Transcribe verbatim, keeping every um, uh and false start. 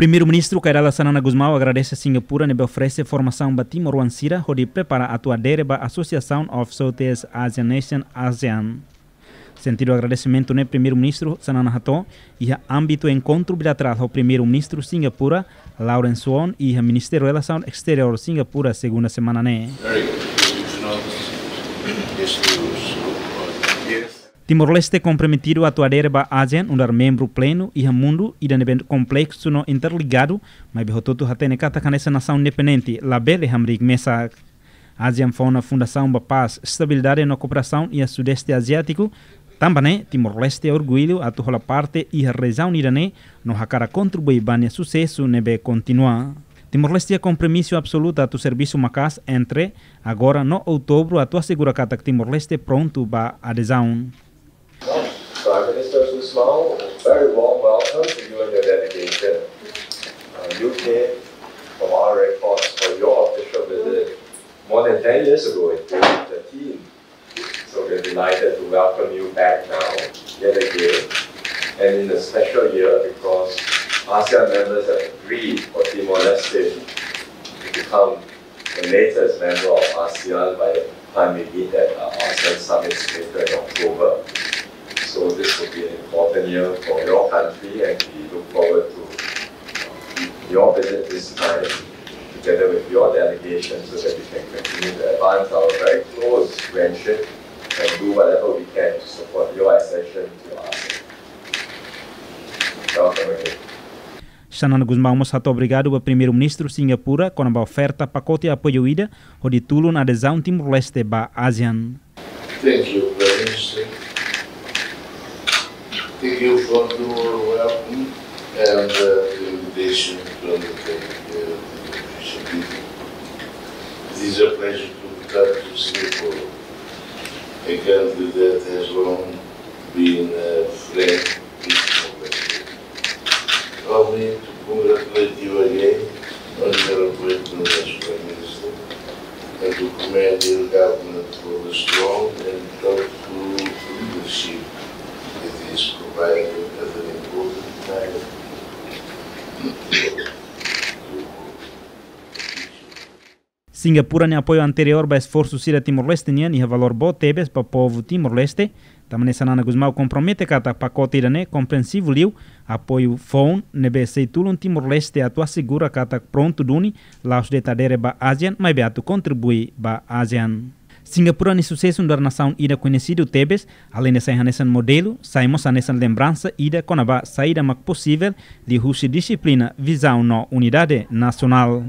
Primeiru-Ministru Kay Rala Xanana Gusmão agradese Singapura ne'ebé oferese formasaun ba timoroan sira hodi prepara atu adere ba Association of Southeast Asian Nation, ASEAN. Sentidu agradesimentu ne'e Primeiru-Ministru Xanana hato'o iha ámbitu enkontru bilaterál ho Primeiru-Ministru Singapura, Lawrence Wong, iha Ministériu Relasaun Esteriór Singapura, segunda semana ne'e. Very good. Good to know this. Yes, we will. Yes. Timor-Leste komprometidu atu adere ba ASEAN, nu'udar membru plenu iha mundu ida ne'ebé kompleksu no interligadu, maibé hotu-hotu hatene katak hanesan nasaun independente labele hamriik mesak. ASEAN fó ona fundasaun ba pás, estabilidade no kooperasaun iha Sudeste Aziátiku. Tanba ne'e, Timor-Leste orgullu atu hola parte iha rejiaun ida-ne'e no hakarak kontribui ba nia susesu ne'ebé kontinua. Timor-Leste iha kompromisu absolutu atu servisu maka'as entre agora no outubru atu asegura katak Timor-Leste prontu ba adezaun. Prime Minister Gusmão, very warm welcome to you and your delegation. Uh, you came, from our records, for your official visit more than ten years ago in twenty thirteen. So we're delighted to welcome you back now, yet again, and in a special year because ASEAN members have agreed for Timor-Leste to become the latest member of ASEAN by the time we meet at uh, ASEAN Summit later in October. So this will be an important year for your country, and we look forward to your visit this time, together with your delegation, so that we can continue to advance our very close friendship and do whatever we can to support your accession to ASEAN. Welcome again. Xanana Gusmão mós hato'o obrigadu ba Primeiru-Ministru Singapura kona-ba oferta pakote apoiu ida hodi tulun adezaun Timor-Leste ba ASEAN. Thank you, Prime Minister. Thank you for the warm welcome and uh, the invitation to undertake uh, the official meeting. It is a pleasure to come to Singapore, a country that has long been a friend of Timor-Leste. Allow me to congratulate you again on your appointment as Prime Minister and to commend your government for the strong and thoughtful leadership it is providing at an important time. Singapura nia apoiu anteriór ba esforsu sira Timor-Leste nian iha valór boot tebes ba povu Timor-Leste. Tanba ne'e Xanana Gusmão kompromete katak pakote ida-ne'e komprensivu liu, apoiu foun ne'ebé sei tulun Timor-Leste atu asegura katak prontu duni, la'ós de'it adere ba ASEAN, maibé atu kontribui ba ASEAN. Singapura nia susesu nu'udar nasaun ida koñesidu tebes, aleinde sai hanesan modelu, sai mós hanesan lembransa ida kona-ba saida mak posivel liuhusi dixiplina, vizaun no unidade nasionál.